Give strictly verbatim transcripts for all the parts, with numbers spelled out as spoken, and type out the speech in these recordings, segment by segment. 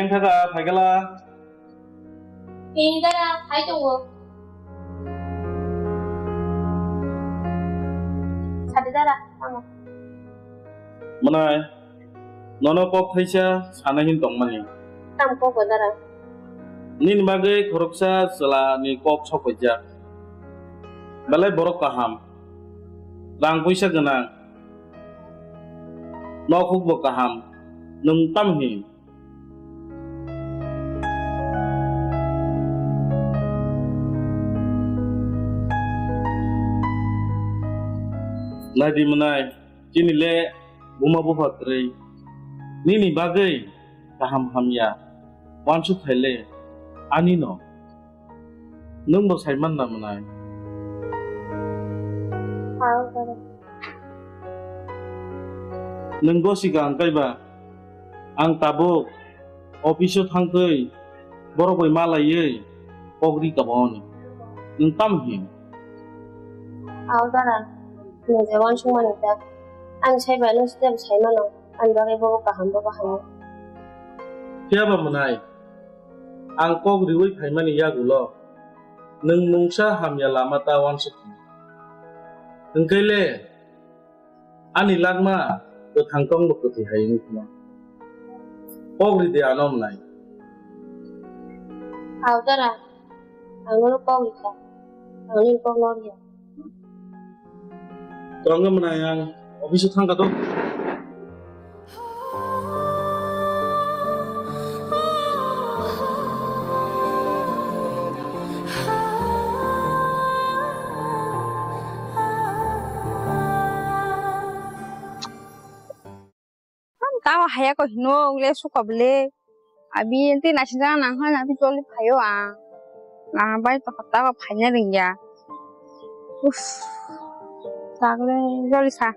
Thaka phaikala. Ini dara, hai tongo. Sadi dara, tamo. Mwnai, nono kok thaisa sana hin tongmani. Tam kok bo dara. Nini bagwi khoroksa chwla ni kok sokojak. Belai borok kaham. Rang puisa gwnang. Nok huk bo kaham. Nwng tam hin? Naidi mwnai, chini le buma bupha kwrwi. Nini bagwi kaham hamya uansuk khai le ani no. Nwng bo sai man na mwnai. Nwng gosi ka ang kaiba, ang tabuk office o thangtwi borok bai malaiwi kok ri kaboni. Nwng tam hin? Ao dara, nwng je uansuk mani ta. Ani sai bai no step sai mano, ani bagwi bobo kaham bobo hamya. Phiya ba mwnai, ang kok riwi phaimani yagulo nwng mungsa hamya lama ta uansuk. Hwnkhe le ani lakma kwthang tongbo kwthwi hai wngkha. Kok ridi ano mwnai. Ao dara, ang nono kok rikha. Ang nini kok no riya. Tongna mwnai ang office o thangkha to. Tamo haya ko hino le suka bele. Abi ente naising jana nang hana tu joli phaio ang. Nang bai to kata ko phanya ringya. Uf. Sagle joli sa.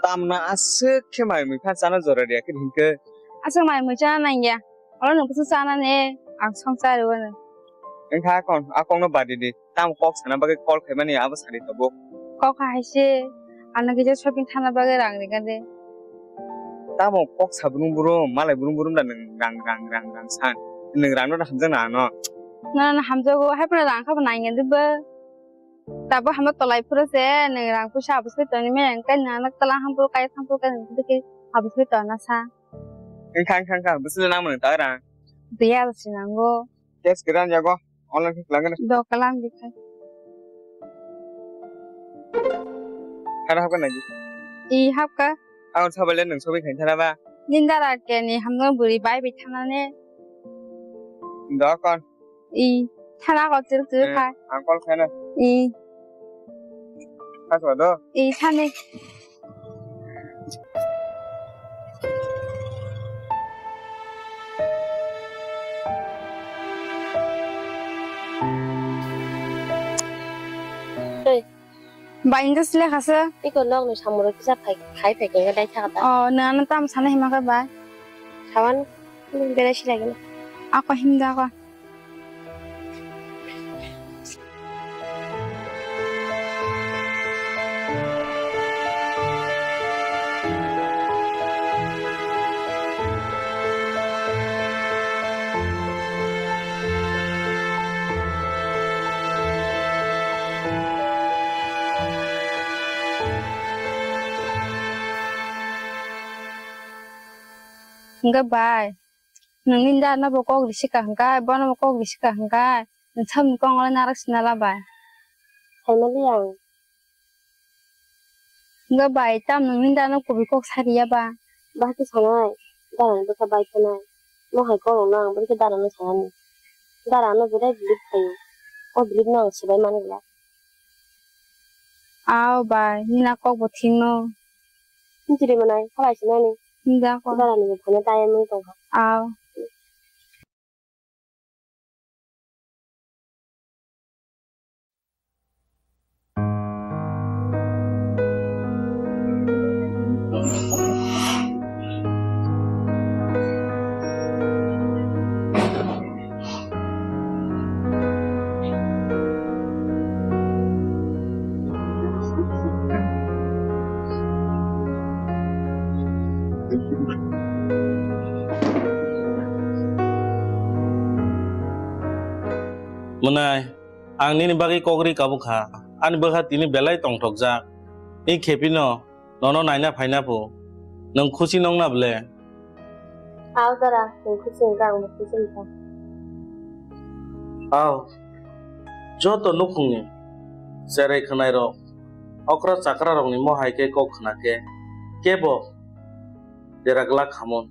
Tamna aswk khe mai mui pha chana jora riya khe hinkhe. Aswk mai mui chana nangya. Olo nwng bwswk chana ne ang songchari wano. Wngkha akon, akokno badi di. Tamo kok sana bagwi call khaimani abo sadi tabuk. Kok hai se, ano kisa shopping thana bagwi rang ringa de. Tamo kok sa brum brum, malai brum brum da nwng rang rang rang rang san. Nwng rang no da hamjak na ano. Na na hamjago, hai phano rang kha bo nai nge de bo. Tabo hamo tolai phuru se, nwng rang puisa abo se toni me, engkai na na tala ham phuru kai tham phuru kai nwng de ke abo se tona sa. Wngkha, wngkha, wngkha. Bwswk le nang mano ta rang? Riyal se nango. Cash kwran jago. Online khe kwlangkhe. Do kwlang bikha. Hano hapkha nai. I hapkha. Ang sabale nwng sobi khain thana ba. Nindara ke ni hamno buri bai bi thana ne. Do kon. I thana ko chiruk chiruk khai. Ang call khaina. I. Kha do. I thani. Bai, inda sile khasa. Iko nok ni samuro kisa khai, khai phai khe dai thaka ta. Oh, nana tam sana hima ka bai. Sawan, berai sila gini. Ako himda ako. Hingke bai, nini dano bo kok risi kaham kai, bono bo kok risi kaham kai, nwng samni kok nolai narak sina la bai. Saimali ang. Hingke bai, tam nini dano kubui kok sariya ba? Bahai khe sanai, darani bwkha bai khanai. Mo hai kok rokno ang bwrwi khe darano sanani. Darano belai bilip khaio. O bilipno ang swbai mani glak. Ao bai, nini a kok bo thikno. Nini twi rwmanai, halai sinani. Hinda ko. Darani bo phano tayamwi tongkha. Ao. Mwnai, ang nini bagwi kok ri kabo kha. Ani bwkha tini belai tongthokjak. I khepino nono naina phaina pho. Nwng khusi nongna ble? Ao dara, nwng khusi wngkha, angbo khusi wngkha. Ao, joto nukhungni cherai khwnairok, okra chakrarokni mohai khe kok khna khe, kebo dera glak khamon.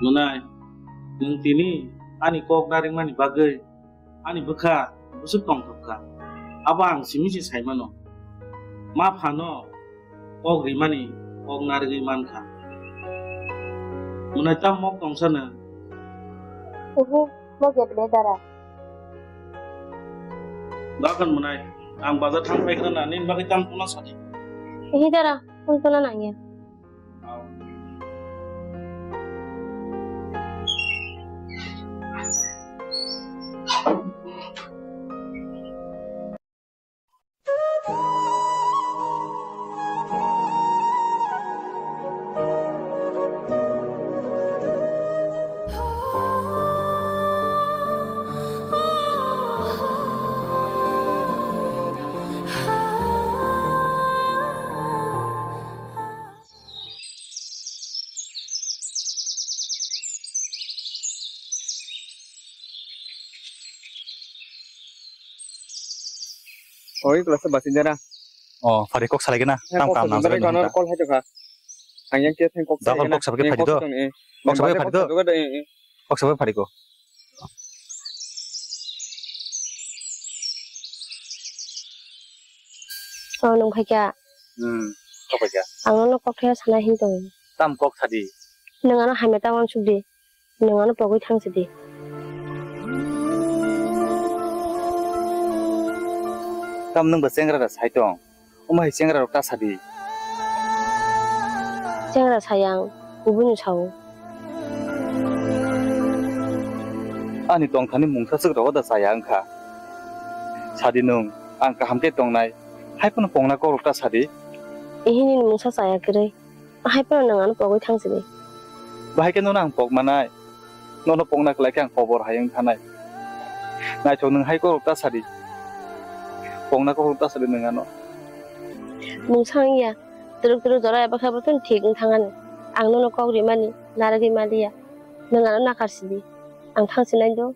Mwnai, nwng tini ani kok narwkmani bagwi ani bwkha bwswk tongthok kha. Abo ang simi se sai mano. Ma phano kok rimani kok narwgwi man kha. Mwnai tam mok tong sano? Oho, mok ya ble dara. Bakhan mwnai, ang bazar thang pai khna na, nini bagwi tam tuna sadi. Ehe dara, phone tuna nangya. Oi, kelas basin jara. Oh, phari kok salai gana. Tam kam nang jara. Call hai tokha. Ang yang kia thang kok salai gana. Call kok sabai phari do. Kok sabai phari do. Kok sabai phari ko. Oh, nung phaikha. Hmm, kok phaikha. Ang nono kok thaya sana hin tong. Tam kok sadi. Nung ano hamya ta wansuk di. Nwng ano pogwi thang sidi. Tam nwng bo chengra da sai tong. Omo hai chengra rok ta sadi. Chengra sayang, kubuni sao. Ani tongthani mungsa swk rogo da chaya wngkha. Sadi nwng, ang kaham khe tongnai. Hai phano pongna kok rok ta sadi. Ihini mungsa chaya kwrwi. Hai phano nwng ano pogwi thang sidi. Bahai khe nono ang pok manai. Nono pokna kwlai khe ang kobor hai wng thanai. Naithok nwng hai kok ta sadi. Pokna kok ta sadi nwng ano. Mungsa wngya. Twrwk twrwk jora eba khe bo thik wng thangani. Ang nono kok rimani, narwgwi maliya. Nwng ano nakhar sidi. Ang thang sinai do.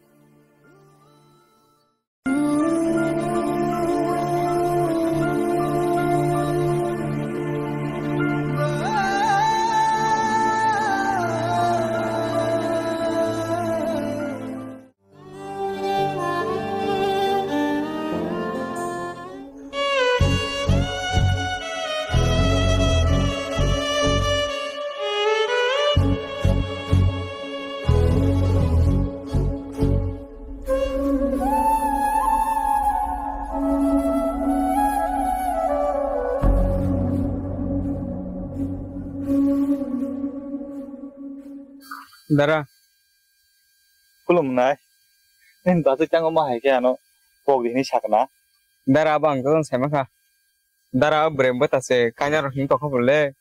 Dara. Khulumnai. Nini bachwi tang omo hai khe ano pok di hinwi sakna. Dara abo ang jotono sai mankha. Dara o bwrwi bwta se kainarok hinwi tongkha bole.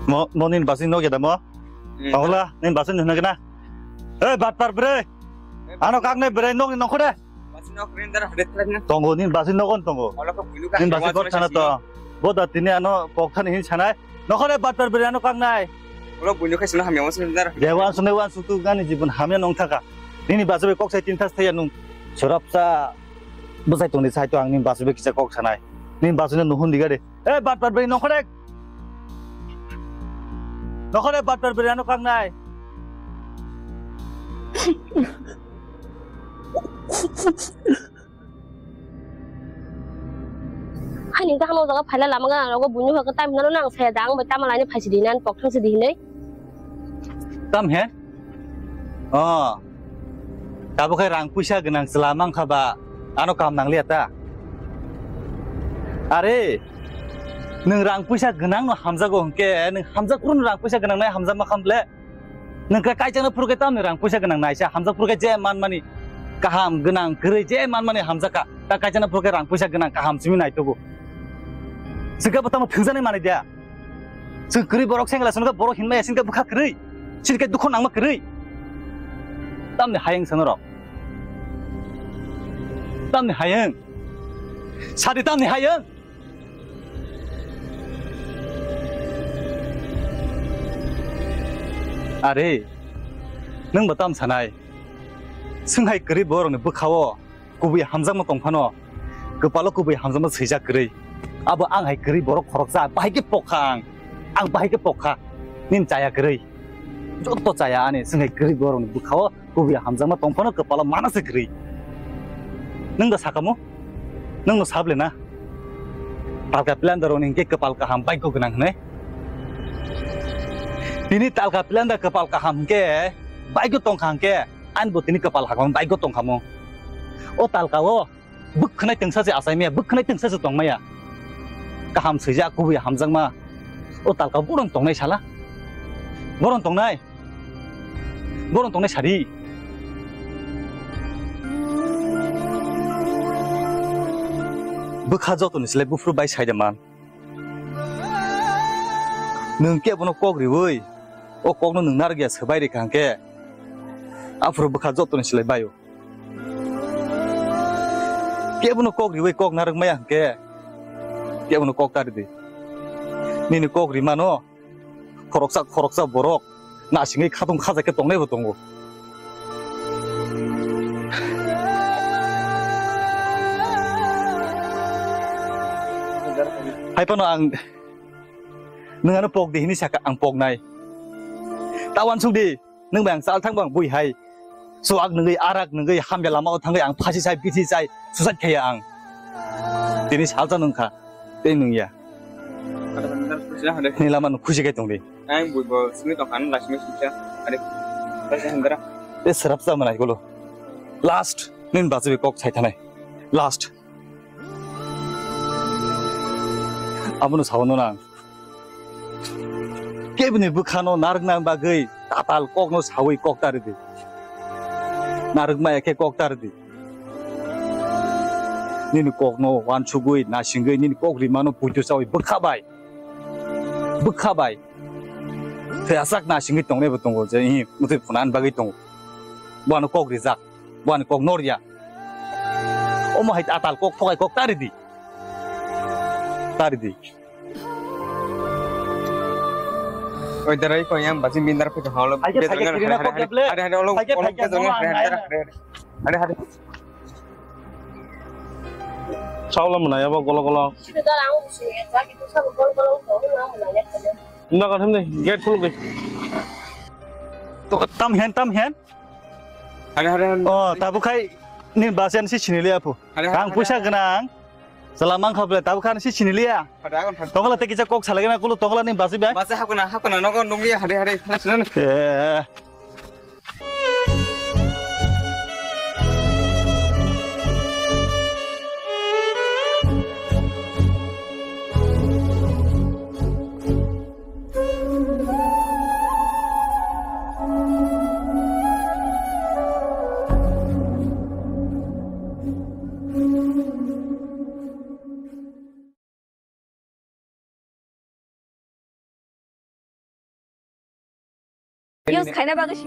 Mo, mo nini bachwi nok ya da mo? Hmm. Tongla, nini bachwi nok ya na? Ei, batpar bwrwi. Ano kaknai bwrwi nokni nongkhor de. Bachwi nok rin dara hade thlak na. Tongo, nini bachwi nok on tongo. Olo ko buino ka. Nini bachwi kok sana to. Bo da tini ano kok thani hin sanai. Nokho de batpar bwrwi ano kaknai. Olo buino ka sino hamya wansuk dara. Dewan sune wansuk tu gani jibon hamya nong thaka. Nini bachwi kok sai tin thas thaya nung. Chorap sa. Bwsai tongdi sai to ang nini bachwi kisa kok sanai. Nini bachwi no nuhun diga de. Eh, bat bat bai nongkhorek. Nokhore batbar beri ano kangnai. Ani ta hano jaga phaila lama gana rogo buino haka tam hinalo nang saya dang bai tama laini phaisi di nan pok thang si di hinoi. Tam he? Oh. Tabuk hai rang puisa gwnang chwla mankha ba ano kam nangliya ta? Are, nwng rang puisa gwnang no hamjago hwnkhe, nwng hamjak phuru rang puisa gwnang nai hamjakma khamle. Nwng khe kaijakna phuru khe tamni rang puisa gwnang naisa hamjak phuru khe je manmani kaham gwnang kwrwi je manmani hamjakha. Ta kaijakna phuru khe rang puisa gwnang kaham simi naitugo. Chwngkhe bo tamo thwngjaknai manwi dia. Chwng kwrwi borok sengla songkhe borok hinmaya singkhe bwkha kwrwi. Sirkhe dukho nangma kwrwi. Tamni hayung sano rok. Tamni hayung. Sadi tamni hayung. Are, nwng bo tam sanai? Swnghai kwrwi borokni bwkhao kubui hamjakma tong phano, kwpalo kubui hamjakma swijak kwrwi. Abo ang hai kwrwi borok khoroksa, bahai khe pokha ang. Ang bahai khe pokha. Nini chaya kwrwi. Joto chaya ani, swnghai kwrwi borokni bwkhao kubui hamjakma tong phano kwpalo mana se kwrwi. Nwng da sakamo? Nwng no sable na? Talka pilanda roni hwnkhe kwpal kaham baigo gwnang hwnwi. Tini talka pilanda kwpal kaham hwnkhe baigo tongkha hwnkhe ani bo tini kwpal hakam baigo tongkhamo. O talka o bwkhwnai tengsa se achai maya, bwkhwnai tengsa se tong maya. Kaham swijak, kubui hamjakma. O talka borom tongnai sala. Borom tongnai. Borom tongnai sadi. Bwkha jotoni slai buphuru bai saida man. Nwng kebono kok riwi, o kokno nwng narwkya swbai rikha hwnkhe, aphuru bwkha jotoni slai baio. Kebono kok riwi kok narwk maya hwnkhe, kebono kok ta ridi. Nini kok rimano khoroksa khoroksa borok nasingwi khatung khajakhe tongnaibo tongo. Hai phano ang nwng ano pok di hini saka ang poknai. Ta uansuk di. Nwng bai ang chal thang bang bui hai. Chuak nungwi, arak nungwi, hamya lama o thangwi ang phasi chai, bithi chai, suicide khaiya ang. Tini salsa nungkha, tei nungya. Ni lama no khusi khai tongdi. Ang bui bo sini tongkha, ang lasima sisa. Are, lasima hendra. Te serap sa manai gulo. Last, nin bajibi kok sai thanai. Last. Abono saono nang. Kebini bwkhano narwkna bagwi tatal kokno sawi kok ta ridi. Narwkmaya khe kok ta ridi. Nini kokno uansugwi, nasingwi, nini kok rimano puitu sawi bwkha bai. Bwkha bai. Thwiyasak nasingwi tongnaibo tongo je, hi, mwtwi phunani bagwi tongo. Bono kok rijak, bono kok norya. Omo hai tatal kok thokai kok ta ridi. Ta ridi. Oi, darai ko yang basi mindar ko holo. Hai ke, hai ke, kirina ko keble. Are, are, olo, hai ke, olo, hai ke, hai ke, no, hai ke, hai ke. Are, are. Saula mwnai abo golo golo. Nda ka themde gate khuluk de. To tam hen, tam hen. Are, are, are. Oh, tabu khai ni basen si sinili apu. Are, are, are. Rang puisa gwnang. Sala mang kha ble, tabu khan si siniliya. Pada agon, pada. Tongla te kisa kok salai na kulo tongla ni basi bai. Basi hakuna, hakuna nogo nungya, hade, hade. Eh. Use khaina bagwi